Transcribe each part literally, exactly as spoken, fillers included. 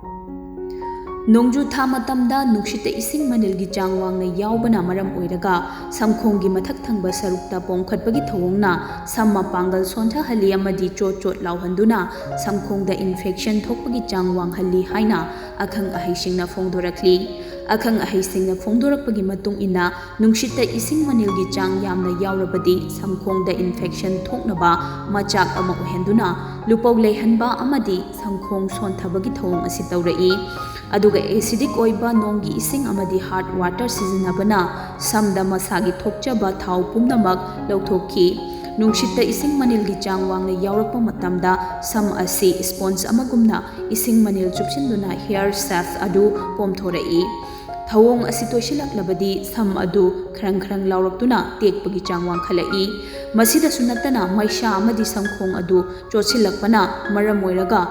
ꯅꯣꯡꯖꯨ ꯊꯥ ꯃꯇꯝꯗ ꯅꯨꯡꯁꯤꯠꯇ ꯏꯁꯤꯡ ꯃꯅꯤꯜꯒꯤ ꯆꯥꯡ ꯋꯥꯡꯅ ꯌꯥꯎꯕꯅ ꯃꯔꯝ ꯑꯣꯏꯔꯒ ꯁꯝꯈꯣꯡꯒꯤ ꯃꯊꯛ ꯊꯪꯕ ꯁꯔꯨꯛꯇ ꯄꯣꯝꯈꯠꯄꯒꯤ ꯊꯧꯑꯣꯡꯅ ꯁꯝ ꯃꯄꯥꯡꯒꯜ ꯁꯣꯟꯊꯍꯜꯂꯤ ꯑꯃꯗꯤ ꯆꯣꯠ ꯆꯣꯠ ꯂꯥꯎꯍꯟꯗꯨꯅ ꯁꯝꯈꯣꯡꯗ ꯏꯟꯐꯦꯛꯁꯟ ꯊꯣꯛꯄꯒꯤ ꯆꯥꯡ ꯋꯥꯡꯍꯜꯂꯤ ꯍꯥꯏꯅ ꯑꯈꯪ ꯑꯍꯩꯁꯤꯡꯅ ꯐꯣꯡꯗꯣꯔꯛꯂꯤ꯫ ꯑꯈꯪ ꯑꯍꯩꯁꯤꯡꯅ ꯐꯣꯡꯗꯣꯔꯛꯄꯒꯤ ꯃꯇꯨꯡ ꯏꯟꯅ, ꯅꯨꯡꯁꯤꯠꯇ ꯏꯁꯤꯡ ꯃꯅꯤꯜꯒꯤ ꯆꯥꯡ ꯌꯥꯝꯅ ꯌꯥꯎꯔꯕꯗꯤ ꯁꯝꯈꯣꯡꯗ ꯏꯟꯐꯦꯛꯁꯟ ꯊꯣꯛꯅꯕ ꯃꯆꯥꯛ ꯑꯃ ꯑꯣꯏꯍꯟꯗꯨꯅ ꯂꯨꯄꯧ ꯂꯩꯍꯟꯕ ꯑꯃꯗꯤ ꯁꯝꯈꯣꯡ ꯁꯣꯟꯊꯕꯒꯤ ꯊꯧꯑꯣꯡ ꯑꯁꯤ ꯇꯧꯔꯛꯏ꯫ ꯑꯗꯨꯒ ꯑꯦꯁꯤꯗꯤꯛ ꯑꯣꯏꯕ ꯅꯣꯡꯒꯤ ꯏꯁꯤꯡ ꯑꯃꯗꯤ ꯍꯥꯔꯠ ꯋꯥꯇꯔ ꯁꯤꯖꯤꯟꯅꯕꯅ ꯁꯝꯗ ꯃꯁꯥꯒꯤ ꯊꯣꯛꯆꯕ ꯊꯥꯎ ꯄꯨꯝꯅꯃꯛ ꯂꯧꯊꯣꯛꯈꯤ꯫ ꯅꯨꯡꯁꯤꯠꯇ ꯏꯁꯤꯡ ꯃꯅꯤꯜꯒꯤ ꯆꯥꯡ ꯋꯥꯡꯅ ꯌꯥꯎꯔꯛꯄ ꯃꯇꯝꯗ ꯁꯝ ꯑꯁꯤ ꯁ꯭ꯄꯣꯟꯖ ꯑꯃꯒꯨꯝꯅ ꯏꯁꯤꯡ ꯃꯅꯤꯜ ꯆꯨꯞꯁꯤꯟꯗꯨꯅ ꯍꯤꯌꯔ ꯁꯦꯜꯐ ꯑꯗꯨ ꯄꯣꯝꯊꯣꯔꯛꯏ꯫ ꯊꯧꯑꯣꯡ ꯑꯁꯤ ꯇꯣꯏꯁꯤꯜꯂꯛꯂꯕꯗꯤ ꯁꯝ ꯑꯗꯨ ꯈ꯭ꯔꯪ ꯈ꯭ꯔꯪ ꯂꯥꯎꯔꯛꯇꯨꯅ ꯇꯦꯛꯄꯒꯤ ꯆꯥꯡ ꯋꯥꯡꯈꯠꯂꯛꯏ꯫ ꯃꯁꯤꯗꯁꯨ ꯅꯠꯇꯅ ꯃꯩꯁꯥ ꯑꯃꯗꯤ ꯁꯝꯈꯣꯡ ꯑꯗꯨ ꯆꯣꯠꯁꯤꯜꯂꯛꯄꯅ ꯃꯔꯝ ꯑꯣꯏꯔꯒ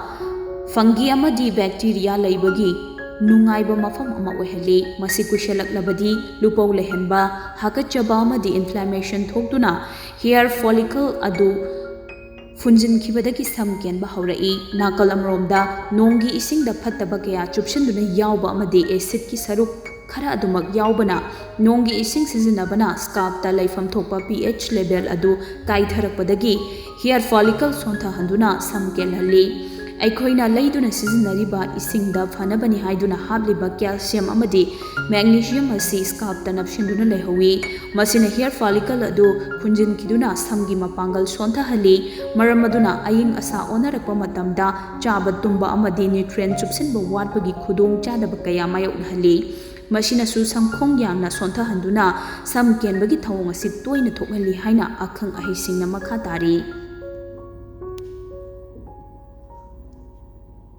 ꯐꯪꯒꯤ ꯑꯃꯗꯤ ꯕꯦꯛꯇꯤꯔꯤꯌꯥ ꯂꯩꯕꯒꯤ ꯅꯨꯡꯉꯥꯏꯕ ꯃꯐꯝ ꯑꯃ ꯑꯣꯏꯍꯜꯂꯤ꯫ ꯃꯁꯤ ꯀꯨꯏꯁꯜꯂꯛꯂꯕꯗꯤ ꯂꯨꯄꯧ ꯂꯩꯍꯟꯕ, ꯍꯥꯀꯠꯆꯕ ꯑꯃꯗꯤ ꯏꯟꯐ꯭ꯂꯦꯃꯦꯁꯟ ꯊꯣꯛꯇꯨꯅ ꯍꯤꯌꯔ ꯐꯣꯂꯤꯀꯜ ꯑꯗꯨ ꯐꯨꯟꯖꯤꯟꯈꯤꯕꯗꯒꯤ ꯁꯝ ꯀꯦꯟꯕ ꯍꯧꯔꯛꯏ꯫ ꯅꯥꯀꯜ ꯑꯃꯔꯣꯝꯗ ꯅꯣꯡꯒꯤ ꯏꯁꯤꯡꯗ ꯐꯠꯇꯕ ꯀꯌꯥ ꯆꯨꯞꯁꯤꯟꯗꯨꯅ ꯌꯥꯎꯕ ꯑꯃꯗꯤ ꯑꯦꯁꯤꯗꯀꯤ ꯁꯔꯨꯛ ꯈꯔ ꯑꯗꯨꯃꯛ ꯌꯥꯎꯕꯅ ꯅꯣꯡꯒꯤ ꯏꯁꯤꯡ ꯁꯤꯖꯤꯟꯅꯕꯅ ꯁ꯭ꯀꯥꯜꯞꯇ ꯂꯩꯐꯝ ꯊꯣꯛꯄ ꯄꯤ ꯑꯦꯆ ꯂꯦꯚꯦꯜ ꯑꯗꯨ ꯀꯥꯏꯊꯔꯛꯄꯗꯒꯤ ꯍꯤꯌꯔ ꯐꯣꯂꯤꯀꯜ ꯁꯣꯟꯊꯍꯟꯗꯨꯅ ꯁꯝ ꯀꯦꯜꯍꯜꯂꯤ꯫ ꯑꯩꯈꯣꯏꯅ ꯂꯩꯗꯨꯅ ꯁꯤꯖꯤꯟꯅꯔꯤꯕ ꯏꯁꯤꯡꯗ ꯐꯅꯕꯅꯤ ꯍꯥꯏꯗꯨꯅ ꯍꯥꯞꯂꯤꯕ ꯀꯦꯜꯁꯤꯌꯝ ꯑꯃꯗꯤ ꯃꯦꯒꯅꯤꯁꯤꯌꯝ ꯑꯁꯤ ꯁ꯭ꯀꯥꯜꯞꯇ ꯅꯞꯁꯤꯟꯗꯨꯅ ꯂꯩꯍꯧꯏ꯫ ꯃꯁꯤꯅ ꯍꯤꯌꯔ ꯐꯣꯂꯤꯀꯜ ꯑꯗꯨ ꯐꯨꯟꯖꯤꯟꯈꯤꯗꯨꯅ ꯁꯝꯒꯤ ꯃꯄꯥꯡꯒꯜ ꯁꯣꯟꯊꯍꯜꯂꯤ꯫ ꯃꯔꯝ ꯑꯗꯨꯅ ꯑꯏꯪ ꯑꯁꯥ ꯑꯣꯟꯅꯔꯛꯄ ꯃꯇꯝꯗ ꯆꯥꯕ ꯇꯨꯝꯕ ꯑꯃꯗꯤ ꯅ꯭ꯌꯨꯇ꯭ꯔꯤꯌꯦꯟ ꯆꯨꯞꯁꯤꯟꯕ ꯋꯥꯠꯄꯒꯤ ꯈꯨꯗꯣꯡꯆꯥꯗꯕ ꯀꯌꯥ ꯃꯥꯌꯣꯛꯅꯍꯜꯂꯤ꯫ ꯃꯁꯤꯅꯁꯨ ꯁꯝꯈꯣꯡ ꯌꯥꯝꯅ ꯁꯣꯟꯊꯍꯟꯗꯨꯅ ꯁꯝ ꯀꯦꯟꯕꯒꯤ ꯊꯧꯑꯣꯡ ꯑꯁꯤ ꯇꯣꯏꯅ ꯊꯣꯛꯍꯜꯂꯤ ꯍꯥꯏꯅ ꯑꯈꯪ ꯑꯍꯩꯁꯤꯡꯅ ꯃꯈꯥ ꯇꯥꯔꯤ꯫